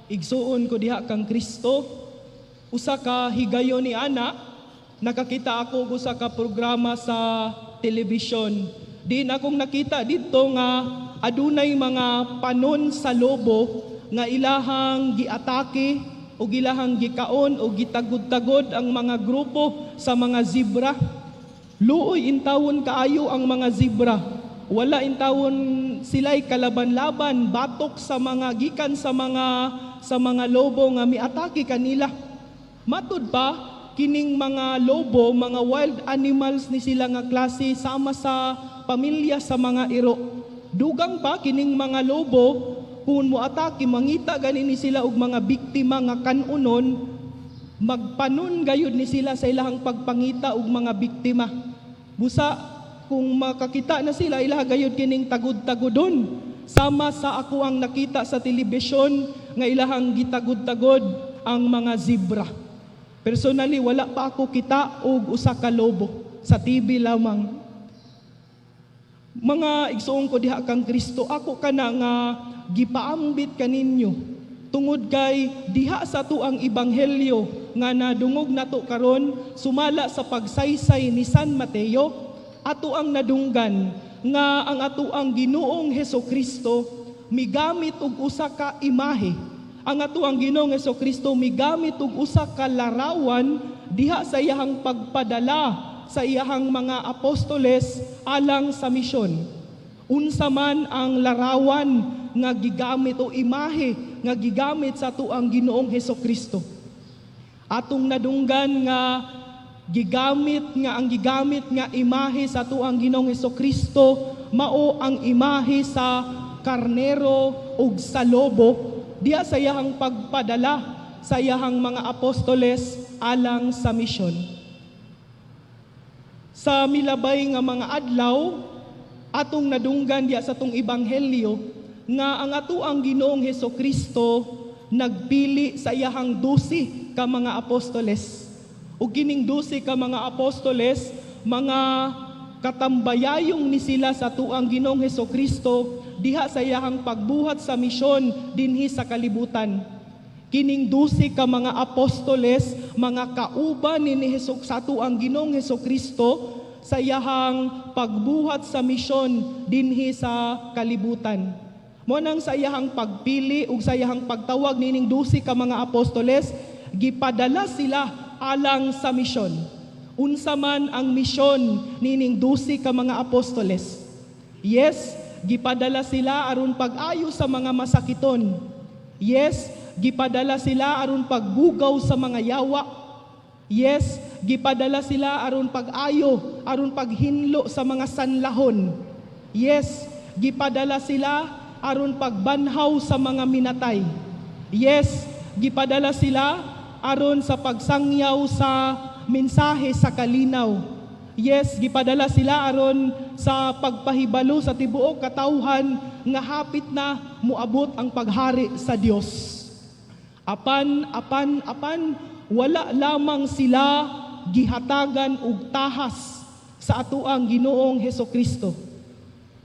Igsuon ko diha kang Kristo, usa ka higayon ni ana, nakakita ako og usa ka programa sa telebisyon. Diin akong nakita didto nga adunay mga panon sa lobo nga ilahang giatake o ilahang gikaon o gitagod-tagod ang mga grupo sa mga zebra. Luoy intawon kaayo ang mga zebra. Wala intawon sila'y kalaban-laban batok sa mga gikan sa mga lobo nga miatake kanila. Matud pa kining mga lobo, mga wild animals ni sila nga klase, sama sa pamilya sa mga iro. Dugang pa, kining mga lobo, kung moatake, mangita gani ni sila og mga biktima nga kanunon, magpanon gayud ni sila sa ilahang pagpangita og mga biktima. Busa kung makakita na sila, ilaha gayud kining tagud-tagudon. Sama sa ako ang nakita sa telebisyon nga ilahang gitagud-tagod ang mga zebra. Personally, wala pa ako kita og usa ka lobo, sa TV lamang. Mga igsuon ko diha kang Kristo, ako kana nga gipaambit kaninyo tungod kay diha sa atuang ebanghelyo nga nadungog nato karon, sumala sa pagsaysay ni San Mateo, ato ang nadunggan nga ang atuang Ginoong Heso Kristo migamit og usa ka imahe. Ang atuang Ginoong Heso Kristo migamit og usa ka larawan diha sa iyahang pagpadala sa iyahang mga apostoles alang sa misyon. Unsa man ang larawan nga gigamit o imahe nga gigamit sa atuang Ginoong Heso Kristo? Atong nadunggan nga gigamit nga ang gigamit nga imahe sa atuang Ginoong Heso Kristo mao ang imahe sa karnero ug sa lobo diha sa iyahang pagpadala sa iyahang mga apostoles alang sa misyon. Sa milabay nga mga adlaw, atong nadunggan diha sa atong ebanghelyo nga ang atuang Ginoong Heso Kristo nagpili sa iyahang 12 ka mga apostoles. Ug kining 12 ka mga apostoles, mga katambayayong ni sila sa atuang Ginoong Heso Kristo diha sa iyahang pagbuhat sa misyon dinhi sa kalibutan. Kining 12 ka mga apostoles, mga kauban ni Hesus sa atuang Ginoong Heso Kristo sa iyahang pagbuhat sa misyon dinhi sa kalibutan. Mo nang sa iyahang pagpili ug sa iyahang pagtawag nining 12 ka mga apostoles, gipadala sila alang sa misyon. Unsa man ang misyon nining 12 ka mga apostoles? Yes, gipadala sila aron pag-ayo sa mga masakiton. Yes, gipadala sila aron pagbugaw sa mga yawa. Yes, gipadala sila aron pag-ayo, aron paghinlo sa mga sanlahon. Yes, gipadala sila aron pagbanhaw sa mga minatay. Yes, gipadala sila aron sa pagsangyaw sa mensahe sa kalinaw. Yes, gipadala sila aron sa pagpahibalo sa tibuok katawhan nga hapit na muabot ang paghari sa Dios. Apan, apan, apan, wala lamang sila gihatagan og tahas sa atuang Ginoong Heso Kristo.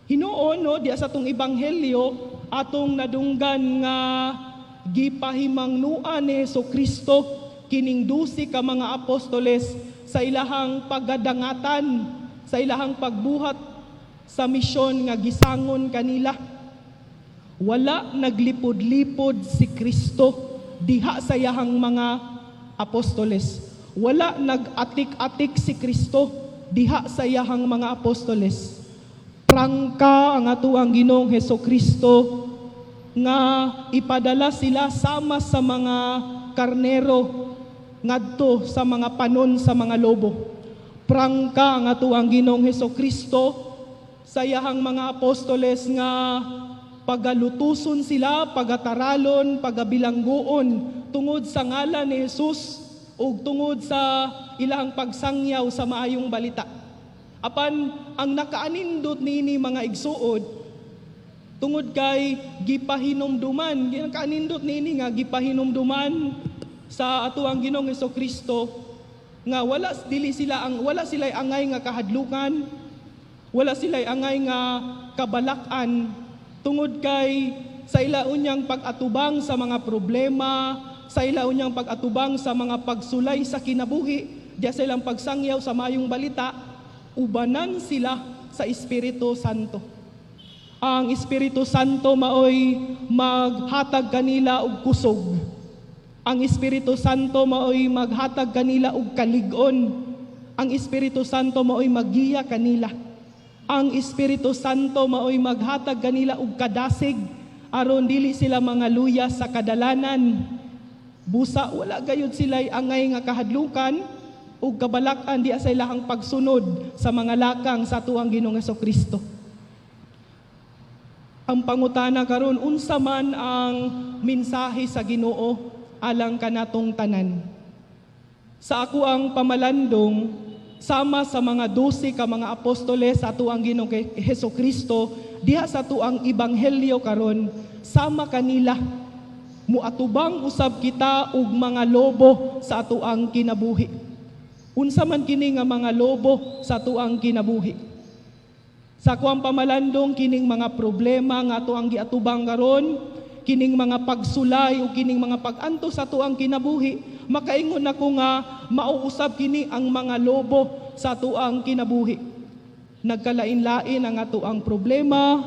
Hinuon, no, diya sa atong ebanghelyo, atong nadunggan nga gipahimangnuan ni Heso Kristo kining 12 ka mga apostoles sa ilahang paggadangatan, sa ilahang pagbuhat sa misyon nga gisangon kanila. Wala naglipod-lipod si Kristo diha sa iyahang mga apostoles. Wala nag-atik-atik si Kristo diha sa iyahang mga apostoles. Prangka ang atuang Ginoong Heso Kristo nga ipadala sila sama sa mga karnero ngadto sa mga panon sa mga lobo. Prangka ang atuang Ginoong Heso Kristo sa iyahang mga apostoles nga pagalutuson sila, pagataralon, pagabilanggoon tungod sa ngalan ni Jesus ug tungod sa ilahang pagsangyaw sa maayong balita. Apan ang nakaanindot nini, mga igsuon, tungod kay gipahinumduman, nakaanindot nini nga gipahinumduman sa atuang Ginoong Heso Kristo nga wala dili sila ang wala sila angay nga kahadlukan, wala sila angay nga kabalak-an, tungod kay Sa ila unyang pag-atubang sa mga problema, sa ila unyang pag-atubang sa mga pagsulay sa kinabuhi, diya sa ilang pagsangyaw sa Maayong Balita, ubanan sila sa Espiritu Santo. Ang Espiritu Santo maoy maghatag kanila og kusog. Ang Espiritu Santo maoy maghatag kanila og kalig-on. Ang Espiritu Santo maoy maggiya kanila. Ang Espiritu Santo maoy maghatag kanila og kadasig aron dili sila mga luya sa kadalanan. Busa wala gayud sila angay nga kahadlukan ug kabalak-an diha sa ilahang pagsunod sa mga lakang sa atuang Ginoong Kristo. Ang pangutana karon, unsa man ang mensahe sa Ginoo alang kanatong tanan? Sa ako ang pamalandong, sama sa mga 12 ka mga apostoles sa atuang Ginoong Heso Kristo diha sa atuang ebanghelyo karon, sama kanila, muatubang usab kita og mga lobo sa atuang kinabuhi. Unsa man kini nga mga lobo sa atuang kinabuhi? Sa akuang pamalandong, kining mga problema nga atuang giatubang karon, kining mga pagsulay o kining mga pag-antos sa atuang kinabuhi, makaingon ako nga mauusab kini ang mga lobo sa atuang kinabuhi. Nagkalain-lain ang atuang problema,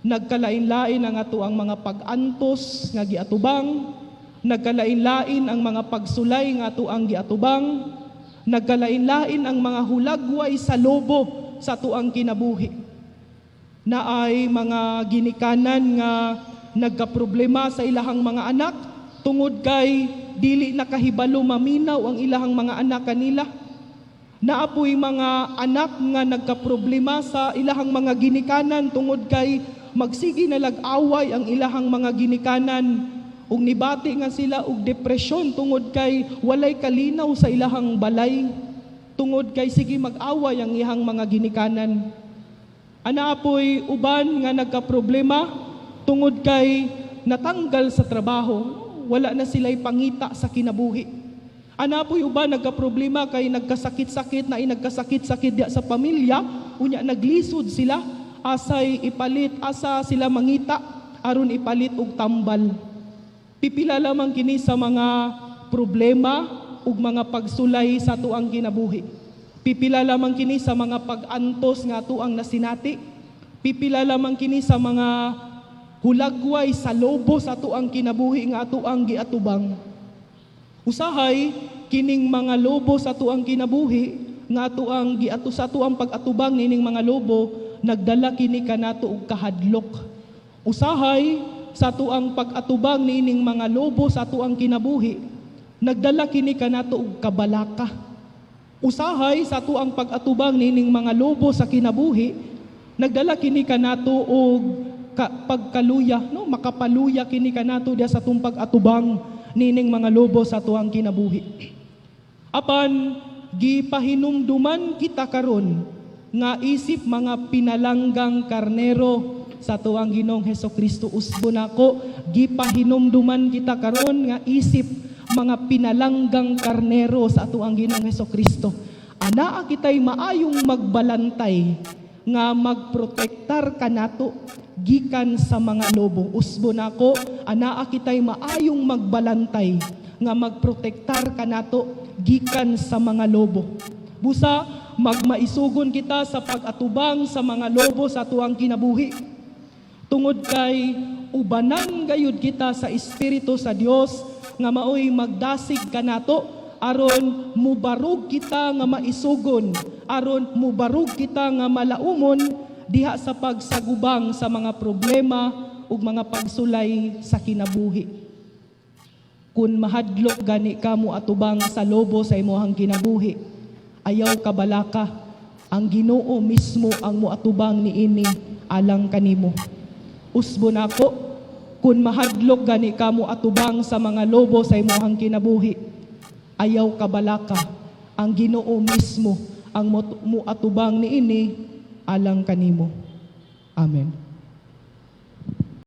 nagkalain-lain ang atuang mga pag-antos nga giatubang, nagkalain-lain ang mga pagsulay nga atuang giatubang, nagkalain-lain ang mga hulagway sa lobo sa atuang kinabuhi. Naay mga ginikanan nga nagkaproblema sa ilahang mga anak tungod kay dili nakahibalo maminaw ang ilahang mga anak kanila. Naa poy mga anak nga nagkaproblema sa ilahang mga ginikanan tungod kay magsige na lag-away ang ilahang mga ginikanan ug nibati nga sila og depresyon tungod kay walay kalinaw sa ilahang balay tungod kay sige mag-away ang iyang mga ginikanan. Ana poy uban nga nagkaproblema tungod kay natanggal sa trabaho, wala na sila'y pangita sa kinabuhi. Ana poy uban nagkaproblema kay nagkasakit-sakit na nagkasakit-sakit diya sa pamilya, unya naglisod sila asay ipalit, asa sila mangita aron ipalit og tambal. Pipila lamang kini sa mga problema ug mga pagsulay sa atuang kinabuhi. Pipila lamang kini sa mga pag-antos nga atuang nasinati. Pipila lamang kini sa mga hulagway sa lobo sa atuang kinabuhi nga atuang giatubang. Usahay kining mga lobo sa atuang kinabuhi nga atuang giato, sa atuang pag-atubang nining mga lobo, nagdala kini kanato og kahadlok. Usahay sa atuang pag-atubang niining mga lobo sa atuang kinabuhi, nagdala kini kanato og kabalaka. Usahay sa atuang pag-atubang niining mga lobo sa kinabuhi, nagdala kini kanato og pagkaluya, no? Makapaluya kini kanato diya sa atong pag-atubang niining mga lobo sa atuang kinabuhi. Apan gipahinumduman kita karon nga isip mga pinalanggang karnero sa atuang Ginoong Heso Kristo. Usbo nako, gipahinumduman kita karon nga isip mga pinalanggang karnero sa atuang Ginoong Heso Kristo, anaa kitay maayong magbalantay nga magprotektar kanato gikan sa mga lobo. Usbo nako, anaa kitay maayong magbalantay nga magprotektar kanato gikan sa mga lobo. Busa magmaisugon kita sa pag-atubang sa mga lobo sa atuang kinabuhi. Tungod kay ubanan gayud kita sa Espiritu sa Dios nga maoy magdasig kanato aron mubarog kita nga maisugon, aron mubarog kita nga malaumon diha sa pagsagubang sa mga problema ug mga pagsulay sa kinabuhi. Kung mahadlok gani ka mo atubang sa lobo sa imong kinabuhi, ayaw kabalaka, ang Ginoo mismo ang moatubang niini alang kanimo. Usbo nako, kung mahadlok gani ka mo atubang sa mga lobo sa imong kinabuhi, ayaw kabalaka, ang Ginoo mismo ang moatubang niini alang kanimo. Amen.